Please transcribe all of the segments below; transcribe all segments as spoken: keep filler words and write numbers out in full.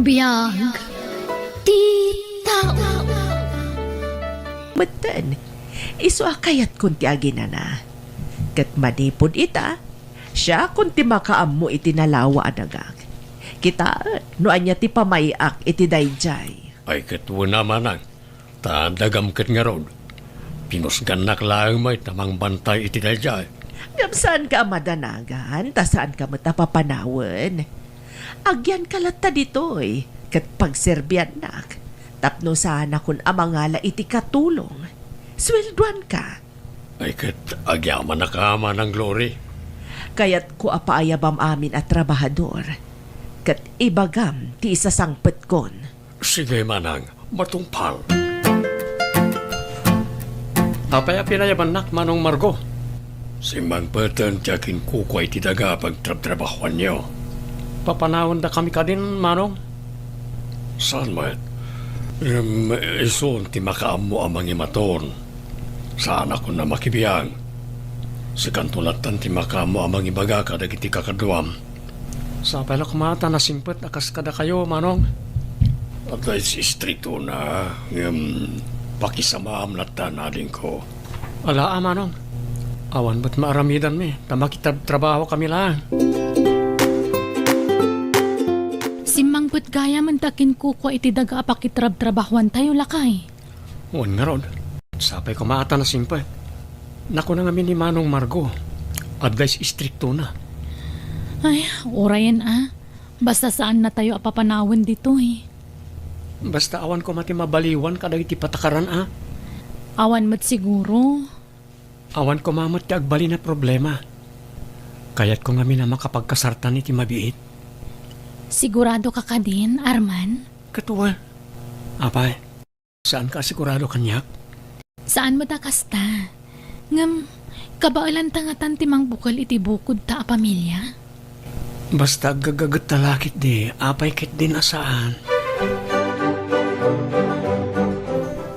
Biag ti tao. Metten, isu a kayatkon ti aginana. Ket manipud ita, siakon ti makaammo iti nalawa a dagak. Kitaem no ania ti pamay-ak iti daydiay. Ay, ket wen a, manang. Ta dagam ket ngarud, pinusgannak laeng met a mangbantay iti daydiay. Ngem saanka a madanagan, ta saanka met a papanawen. Agyanka latta ditoy, ket pagserbiannak, tapno saanakon a mangala iti katulong. Sueldoanka. Ay, ket agyamanak a, Manang Glory. Kayatko a paayabam amin a trabahador, ket ibagam ti isasangpetkon. Sige, manang, matungpal. Apay a pinayabannak, Manong Margo? Simmangpeten ti akinkukua iti daga a pagtrabtrabahuanyo. Papanawendakami kadin, Manong? Saan met? Em, isun ti makaammo a mangimaton. Saanakon a makibiang. Sikanto lattan ti makaammo a mangibaga kadagiti kakaduam. Sapay la koma ta nasingpet a kas kadakayo, Manong. Adda iti istriktona, ngem pakisamaam latta, adingko. Ala a, Manong. Awan met maaramidanmi, ta makitrabtrabahokami laeng. Simmangpet gayam ta kinkukua iti daga a pakitrabtrabahuantayo, lakay. Wen ngarud, sapay koma a ta nasingpet. Nakuna ngamin ni Manong Margo, adda iti istriktona. Ay, urayen a. Basta saannatayo a papanawen ditoy. Basta awan koma ti mabaliwan kadagiti patakaran a. Awan met siguro. Awan koma met ti agbalin a problema. Kayatko ngamin a makapagkasartan iti mabiit. Siguradoka kadin, Arman? Ket wen. Apay, saanka a sigurado kaniak? Saan met a kasta. Ngem, kabaelanta ngatan ti mangbukel iti bukodta a pamilya? Basta aggagagetta la ketdi, apay ketdin a saan.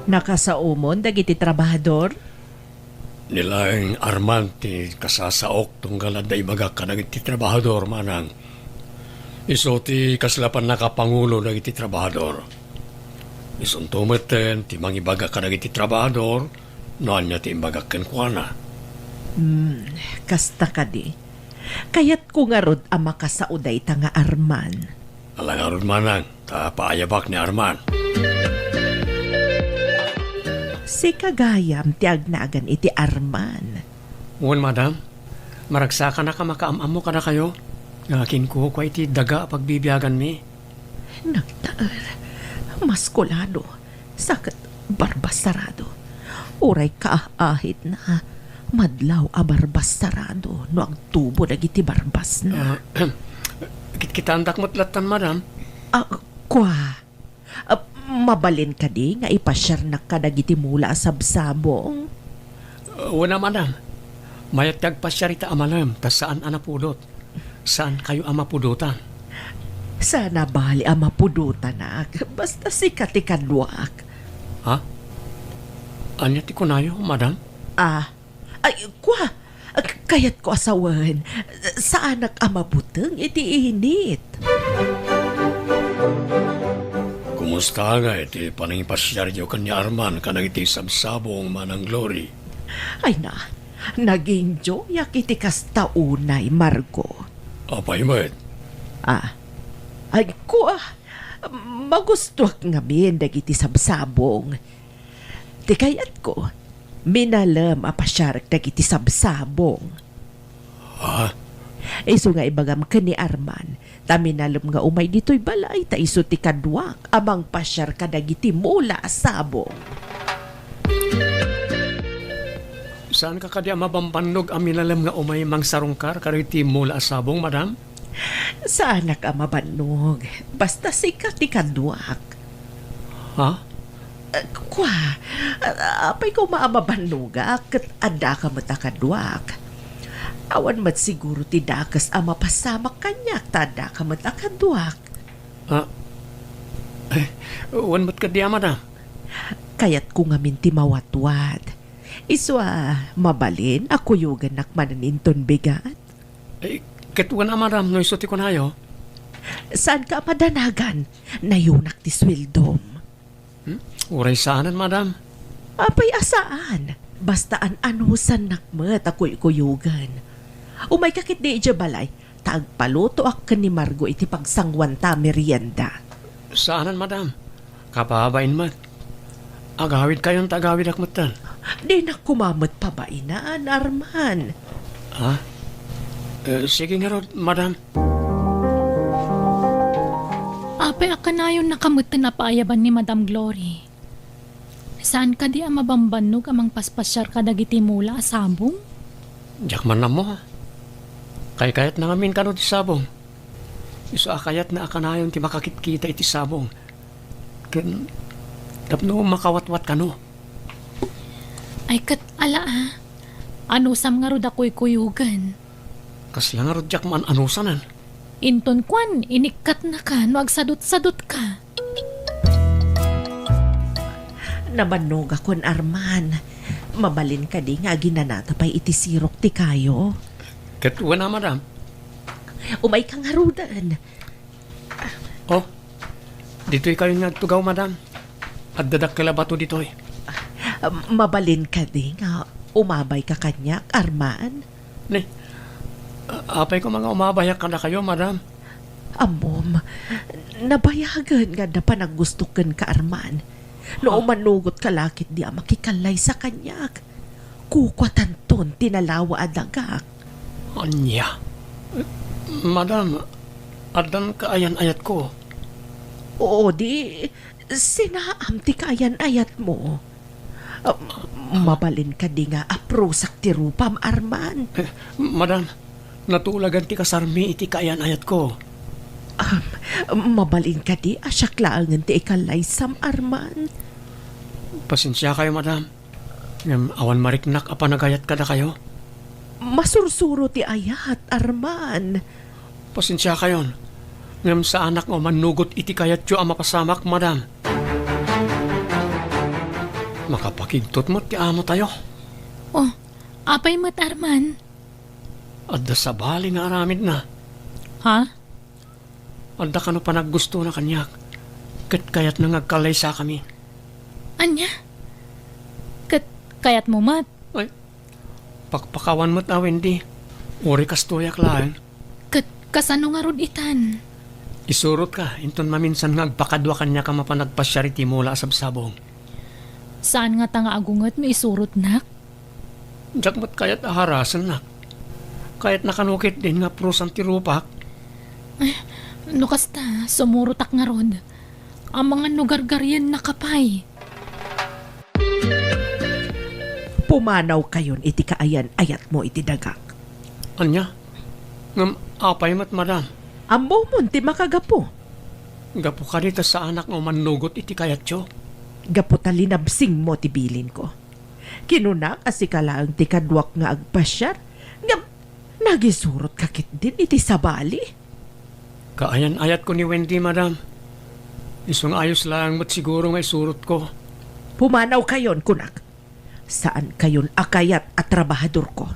Nakasaomon dagiti trabahador? Ni laeng Arman ti kasasaok tunggal adda ibagak kadagiti trabahador, manang. Isu ti kasla pannakapangulo dagiti trabahador. Isunto metten ti mangibaga kadagiti trabahador no ania ti imbagak kenkuana. Hmm, kasta kadi. Kayatko ngarud a makasao dayta nga Arman. Ala ngarud, manang, ta paayabak ni Arman. Sika gayam ti agnagan iti Arman. Wen, madam. Maragsakanak a makaam-ammo kadakayo nga kinkukua iti daga a pagbibiaganmi. Nagtaer, maskulado, sa ket barbassarado. Uray kaah-ahitna, madlaw a barbassarado no agtubo dagiti barbasna. Ah, kitkitaendak met lattan, madam. Ah, kua. Ah, mabalin kadi nga ipasiarnak kadagiti mula a sabsabong? Ah, wen a, madam. Mayat ti agpasiar ita a malem, ta saan a napudot. Saankayo a mapudotan. Saan a bali a mapudotanak. Basta sika ti kaduak. Ha? Ania ti kunayo, madam? Ah, ay, kua! K-, kayatko a sawen, saanak a mabuteng iti init. Kumusta ngay ti panangipasiaryo ken ni Arman kadagiti sabsabong, Manang Glory? Ay na, nag-enjoyak iti kasta unay, Margo. Apay met? Ah, ay, kua, magustuak ngamin dagiti sabsabong. Ti kayatko, minalem a pasiarek dagiti sabsabong. Ha? Isu nga ibagam ken ni Arman, ta minalem nga umay ditoy balay, ta isu ti kaduak a mangpasiar kadagiti mula a sabong. Saanka kadi a mabambannog a minalem nga umay mangsarungkar kadagiti mula a sabong, madam? Saanak a mabannog. Basta sika ti kaduak. Ha? Eh, kua, a-, apay koma a mabannogak ket addaka met a kaduak. Awan met siguro ti dakes a mapasamak kaniak ta addaka met a kaduak. Ah, eh, wen met kadi a, madam. Kayatko ngamin ti mawatwat. Isu a mabalin a kuyogannak manen inton bigat. Eh, ket wen a, madam, no isu ti kunayo. Saanka a madanagan? Nayunak ti sueldom. Hmm? Uray saanen, madam. Apay a saan? Basta an-anusannak met a kuykuyogen. Umayka ketdi idiay balay, ta agpalutoak ken ni Margo iti pagsanguanta a merienda. Saanen, madam. Kababain met. Agawidkayon ta agawidak metten. Dinak koma met pabainan, Arman. Ha? Eh, sige ngarud, madam. Apay a kanayonnaka metten a paayaban ni Madam Glory? Saan kadi a mabambannog a mangpaspasiar kadagiti mula a sabong? Diak man ammo. Kaykayatna ngamin kano ti sabong. Isu a kayatna a kanayon ti makakitkita iti sabong. Ken tapno makawatwat kano. Ay, ket ala a. Anusam ngarud a kuykuyogen. Kasla ngarud diak maan-anusanen. Inton kuan, inikkatnaka no agsadutsadutka. Nabannogakon, Arman. Mabalin kadi nga aginanata pay iti sirok ti kayo? Ket wen a, madam. Umayka ngaruden. Oh, ditoy kayon nga agtugaw, madam. Adda dakkel a bato ditoy. Ah, mabalin kadi nga umabayka kaniak, Arman? Ni, a-, apay koma nga umabayak kadakayo, madam? Ammom, nabayagen nga adda panaggustok kenka, Arman. No, ah, umanugotka la ketdi a makikallaysa kaniak, kukuatanton ti nalawa a dagak. Ania? Madam, addan kaayan-ayatko. Oo, di, sinaam ti kaayan-ayatmo. Ah, mabalin kadi nga aprusak ti rupam, Arman? Eh, madam, natulagan ti kasarmi iti kaayan-ayatko. Ah, mabalin kadi a siak laengen ti ikallaysam, Arman? Pasensiakayo, madam. Ngem awan mariknak a panagayat kadakayo. Masursuro ti ayat, Arman. Pasensiakayon, ngem saanak nga umannugot iti kayatyo a mapasamak, madam. Makapakigtot met ti amotayo. Oh, apay met, Arman? Adda sabali nga aramidna. Ha? Adda kano panaggustona kaniak, ket kayatna nga agkallaysakami. Ania? Ket kayatmo met? Ay, pakpakawan met a, Wendy. Uray kastoyak laeng. Ket kasano ngarud itan? Isurotka, inton maminsan nga agpakadua kaniak a mapan agpasiar iti mula a sabsabong. Saan ngata nga agunget no isurotnak? Diak met kayat a harasennak. Kayatna kano ketdin nga prusan ti rupak. Eh, no kasta, sumurotak ngarud. Amangan no gargariennaka pay. Pumanawkayon iti kaayan-ayatmo iti dagak. Ania? Ngem apay met, madam? Ammomon ti makagapu. Gapu kadi ta saanak nga umannugot iti kayatyo? Gapu ta linabsingmo ti bilinko. Kinunak a sika laeng ti kaduak nga agpasiar, ngem nagisurotka ketdin iti sabali. Kaayan-ayatko ni Wendy, madam. Isu nga ayos laeng met siguro nga isurotko. Pumanawkayon, kunak. Saankayon a kayat a trabahadorko.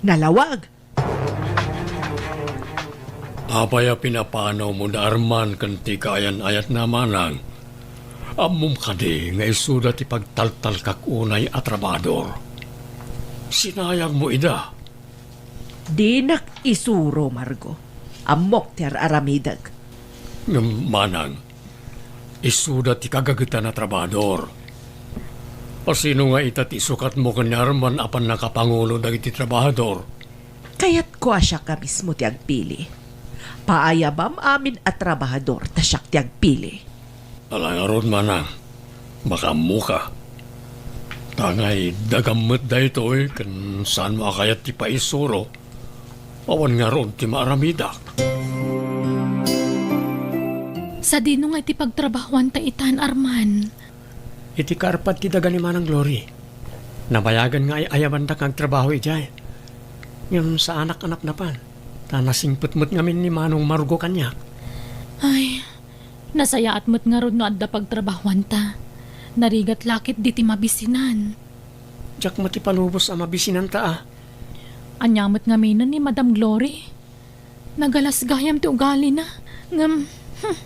Nalawag! Apay a pinapanawmo da Arman ken ti kaayan-ayatna, manang? Ammom kadi nga isuda ti pagtaltalkak unay a trabahador? Sinayangmo ida. Dinak isuro, Margo. Ammok ti ar-aramidek. Ngem, manang, isuda ti kagagetan a trabahador. Asino nga ita ti isukatmo ken ni Arman a pannakapangulo dagiti trabahador? Kayatko a siak a mismo ti agpili. Paayabam amin a trabahador ta siak ti agpili. Ala ngarud, manang, makaammoka. Tangay dagam met daytoy ken saanmo a kayat ti paisuro. Awan ngarud ti maaramidak. Sadino nga iti pagtrabahuanta itan, Arman? Iti kaarpad ti daga ni Manang Glory. Nabayagan nga ay-ayabandak nga agtrabaho idiay. Ngem saanak a napnapan, ta nasingpet met ngamin ni Manong Margo kaniak. Ay, nasayaat met ngarud no adda pagtrabahuanta. Narigat la ketdi ti mabisinan. Diak met ipalubos a mabisinanta a. Ania met ngaminen ni Madam Glory? Nagalas gayam ti ugalina. Ngem, hmm,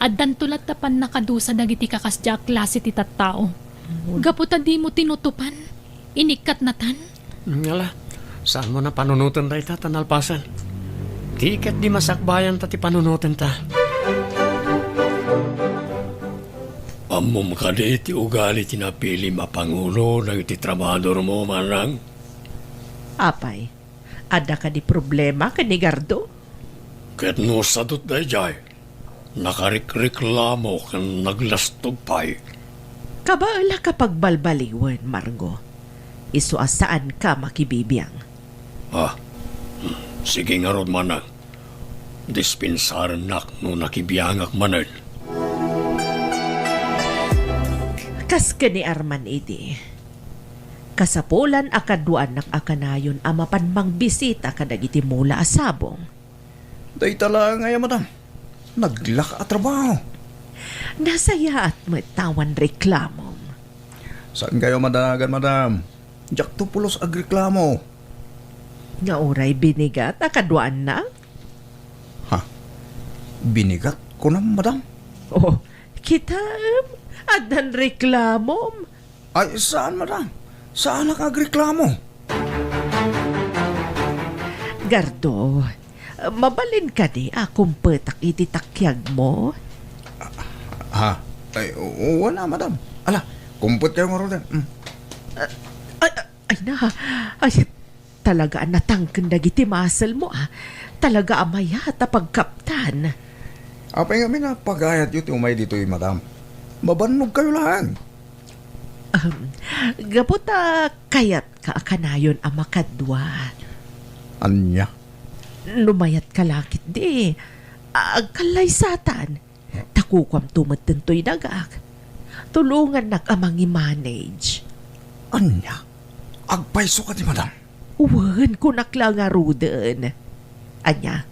addanto latta pannakadusa dagiti kakasdia a klase ti tattao. Gapu ta dimo tinutupan, inikkatnatan. Ngala, saanmo a panunoten dayta ta nalpasen. Ti ket di masakbayan ta ti panunotenta. Ammom kadi ti ugali ti napilim a pangulo dagiti trabahadormo, Manang? Apay, adda kadi problema ken ni Gardo? Ket no sadut daydiay, nakarikreklamo ken naglastog pay. Kabaelak a pagbalbaliwen, Margo. Isu a saanka makibibiang. Ah, hmm, sige ngarud, Manang. Dispensarennak no nakibiangak manen. Kas ken ni Arman idi, kasapulan a kaduaannak a kanayon a mapan mangbisita kadagiti mula a sabong. Dayta laeng aya, madam? Naglaka a trabaho. Nasayaat met ta awan reklamom. Saankayo madanagan, madam? Diakto pulos agreklamo. Nga uray binigat a kaduaannak? Ha? Binigat, kunam, madam? Oh, kitaem, addan reklamom. Ay, saan, madam? Saanak agreklamo? Gardo, mabalin kadi a kumpetak iti takiagmo? Ha? Ay, wala, madam. Ala, kumpetkayo ngaruden. Mm. Ay, ay, ay na. Ay, talaga a natangken dagiti muscle mo, ah. Talaga a mayat a pagkaptan. Apay ngamin a pagayatyo ti umay ditoy, madam? Mabannogkayo laeng. Um, gapu ta kayatka a kanayon a makadua. Ania? No mayatka la ketdi, agkallaysatan. Ta kukuamto met ditoy dagak. Tulongannak a mangi-manage. Ania? Agpayso kadi, madam? Wen, kunak la ngaruden. Ania?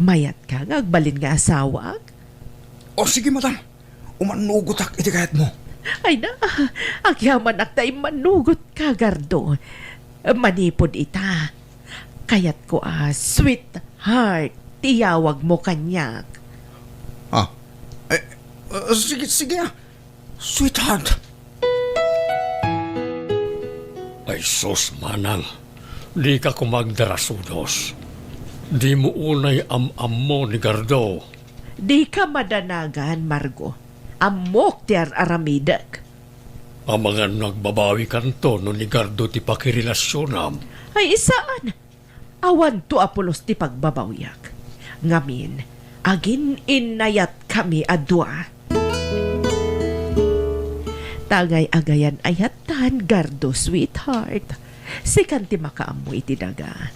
Mayatka nga agbalin nga asawak? O, sige, madam. Umannugotak iti kayatmo. Ay na, agyamanak ta immannugotka, Gardo. Manipud ita, kayatko a sweetheart ti iyawagmo kaniak. Ah, eh, eh, sige, sige, ah. Sweetheart. Ay sus, Manang, dika koma agdarasudos. Dimo unay am-ammo ni Gardo. Dika madanagan, Margo. Ammok ti ar-aramidek. Amangan no agbabawikanto no ni Gardo ti pakirelasionam. Ay, saan? Awanto a pulos ti pagbabawiak. Ngamin, agin-innayatkami a dua. Ta agay-agayan ayattan, Gardo, sweetheart. Sikan ti makaammo iti daga.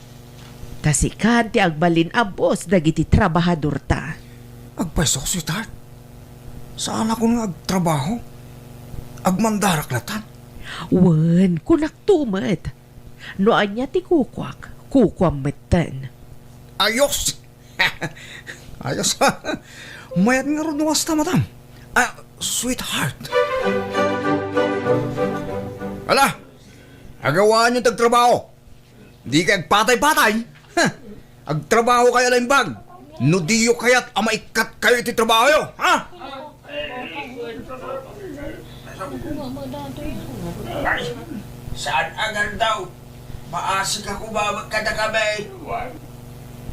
Ta sikan ti agbalin a boss dagiti trabahadorta. Agpayso, sweetheart. Saanakon nga agtrabaho? Agmandarak latan? Wen, kunakto met. No ania ti kukuak, kukuam metten. Ayos! Ayos. Mayat ngarud no kasta, madam. Ah, sweetheart. Ala, agawaanyo ti agtrabaho. Dikay agpatay-patay. Ha? Agtrabahokayo a naimbag. No diyo kayat a maikkat kayo iti trabahoyo, ha? Ay, saan a Gardo? Maasika koma met kadakami.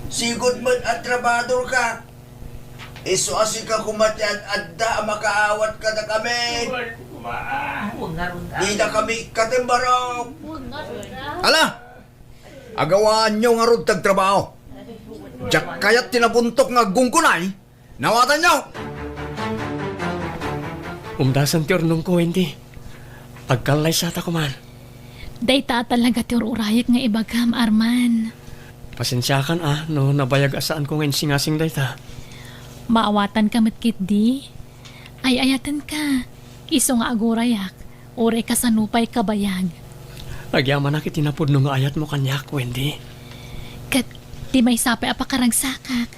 Sigud met a trabahadorka. Isu a sika koma ti ad-adda a makaawat kadakami. Didakami ikkaten barok. Ala! Agawaanyo ngarud ti agtrabaho. Diak kayat ti nabuntok nga aggunggunay. Nawatanyo! Umdasen ti urnongko, Wendy. Agkallaysata koman. Dayta a talaga ti ur-urayek nga ibagam, Arman. Pasensiakan a no nabayag a saanko nga insingasing dayta. Maawatanka met ketdi. Ay-ayatenka. Isu nga agurayak, uray kasano pay kabayag. Agyamanak iti napudno nga ayatmo kaniak, Wendy. Ket ti maysa pay a pakaragsakak,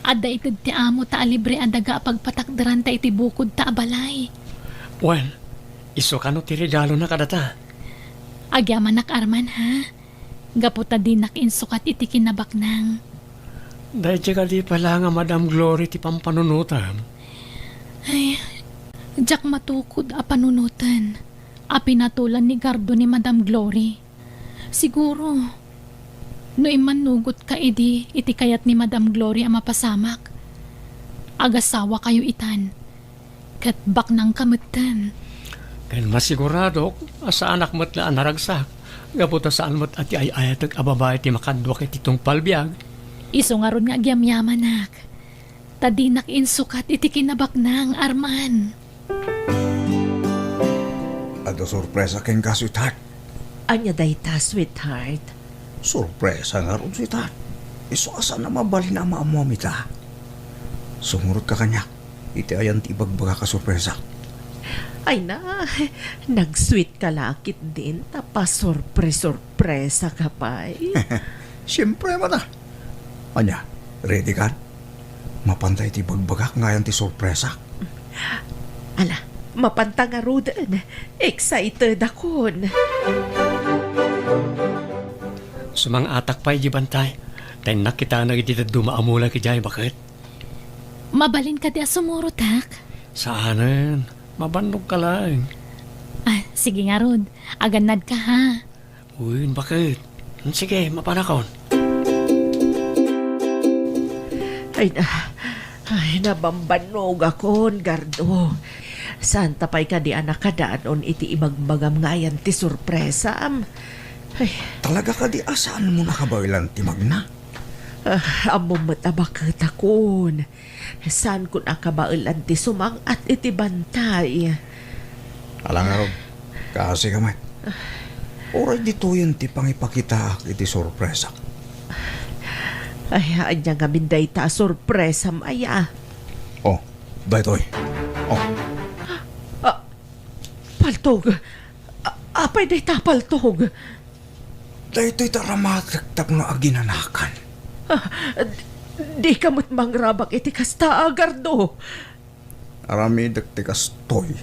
adda ited ti amo ta a libre a daga a pagpatakderanta iti bukodta a balay. Wen, isu kano ti regalona kadata? Agyamanak, Arman, ha? Gapu ta dinak insukat iti kinabaknang. Daydiay kadi pay la nga Madam Glory ti pampanunotam? Ay, diak matukod a panunoten a pinatulan ni Gardo ni Madam Glory. Siguro, no immannugotka idi iti kayat ni Madam Glory a mapasamak, agasawakayo itan, ket baknangka metten. Ken masiguradok a saanak met la a naragsak, gapu ta saan met a ti ay-ayatek a babai ti makaduak iti tungpal biag. Isu ngarud nga agyamyamanak, ta dinak insukat iti kinabaknang, Arman. Adda sorpresa kenka, sweetheart. Ania dayta, sweetheart? Sorpresa ngarud, sweetheart. Isu a saan a mabalin a maammuam ita. Sumurotka kaniak iti ayan ti ibagbagak a sorpresa. Ay na, nag-sweet ka la ketdin ta pasorpre-sorpresa ka pay. Siempre, mada. Ania, ready kan? Mapanta iti bagbagak nga ayan ti sorpresa. Ala, mapanta ngaruden. Excited akon. Sumang-atak pay di bantay. Ta innak kitaen dagiti dadduma a mulak idiay, baket. Mabalin kadi a sumurotak? Saanen. Mabannogka laeng. Ah, sige ngarud. Agannadka, ha? Uy, baket. Sige, mapanakon. Ay na, ay, nabambannogakon, Gardo. Saan ta pay kadi a nakadanon iti ibagbagam nga ayan ti sorpresam? Ay. Talaga kadi a saanmo nakabaelan ti magna? Ah, ammom met a baketakon. Saankon a kabaelan ti sumang-at iti bantay. Ala ngarud, kaasi ka met. Uray ditoyen ti pangipakitaak iti sorpresak. Ay, ania ngamin dayta a sorpresam aya? Oh, daytoy. Oh. Ah, paltog. A-, apay dayta paltog? Daytoy ti aramatek tapno aginanakan. Ah, di-, dika met mangrabak iti kasta, Gardo. Aramidek ti kastoy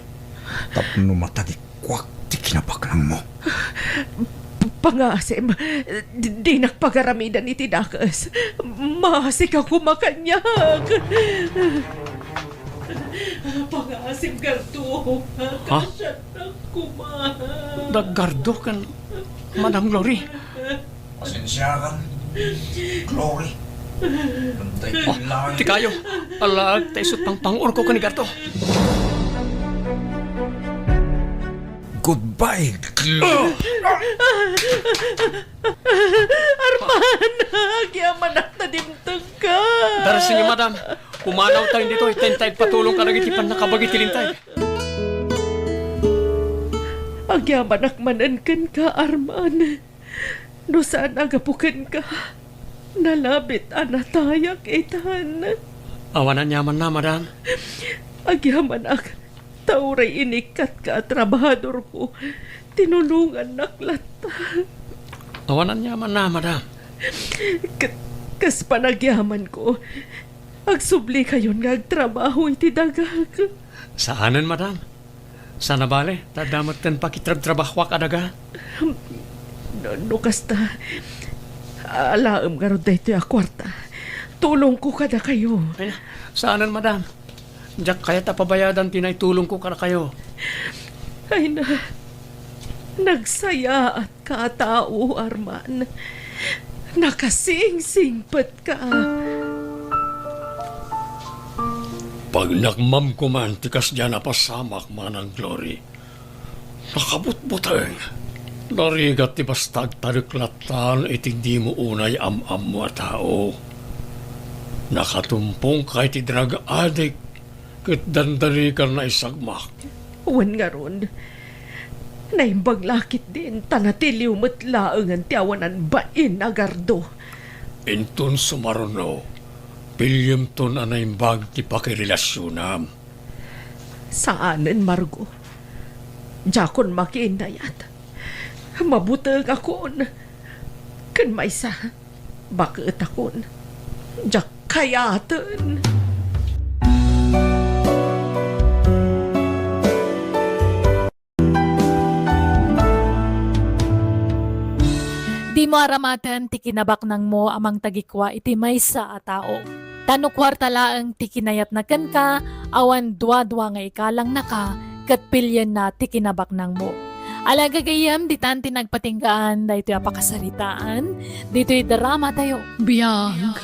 tapno matagikuak ti kinabaknangmo. P-, pangngaasim, di-, dinak pagaramidan iti dakes. Maasika koma kaniak. Pangngaasim, Gardo. Ha? Kasiannak koma. Da Gardo ken Madam Glory. Pasensiakan, Glory. Bantay. Oh, ti kayo. Alaag ta isut pangpanguorko ken ni Gardo. Goodbye, Glory. Arman, agyamanak ta dimtengka. Darsenyo, madam. Pumanawtayo ditoy, ta intay agpatulong kadagiti pannakabagi ti lintay. Agyamanak manen kenka, Arman. No saan a gapu kenka, nalabit a natayak itan. Awan aniamanna, madam. Agyamanak, ta uray inikkatka a trabahadorko, tinulongannak latta. Awan aniamanna, madam. K-, kas panagyamanko, agsublikayon nga agtrabaho iti dagak. Saanen, madam. Saan a bale, ta adda metten pakitrabtrabahoak a daga. No, no kasta, alaem ngarud daytoy a kuarta. Tulongko kadakayo. Ay na, saanen, madam. Diak kayat a pabayadan ti naitulongko kadakayo. Ay na, nagsayaat ka a tao, Arman. Nakasingsingpetka. Pagnakmamko man ti kasdiay a napasamak, Manang Glory. Nakabutbuteng. Narigat ti basta agtalek lattan iti dimo unay am-ammo a tao. Nakatumpongka iti drug addict. Ket dandani ka naisagmak. Wen ngarud, naimbag la ketdin ta natiliw met laengen ti awanan bain a Gardo. Inton sumaruno, pillemton a naimbag ti pakirelasionam. Saanen, Margo. Diakon makiinnayat. Mabutengakon. Ken maysa, baketakon. Diak kayaten. Dimo aramaten ti kinabaknangmo a mangtagikua iti maysa a tao. Ta no kuarta laeng ti kinayatna kenka, awan duadua nga ikalangnaka ket pilienna ti kinabaknangmo. Ala, gagayyem, ditan ti nagpatinggaan daytoy a pakasaritaan ditoy drama tayo. Biag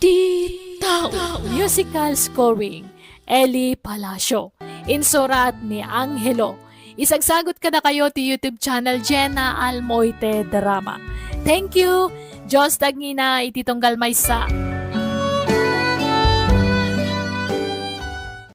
ti tao. Musical scoring, Eli Palacio. Insurat ni Angelo. Isagsagut kadakayo ti YouTube channel Jenna Almoite Drama. Thank you! Dios tagingina iti tunggal maysa.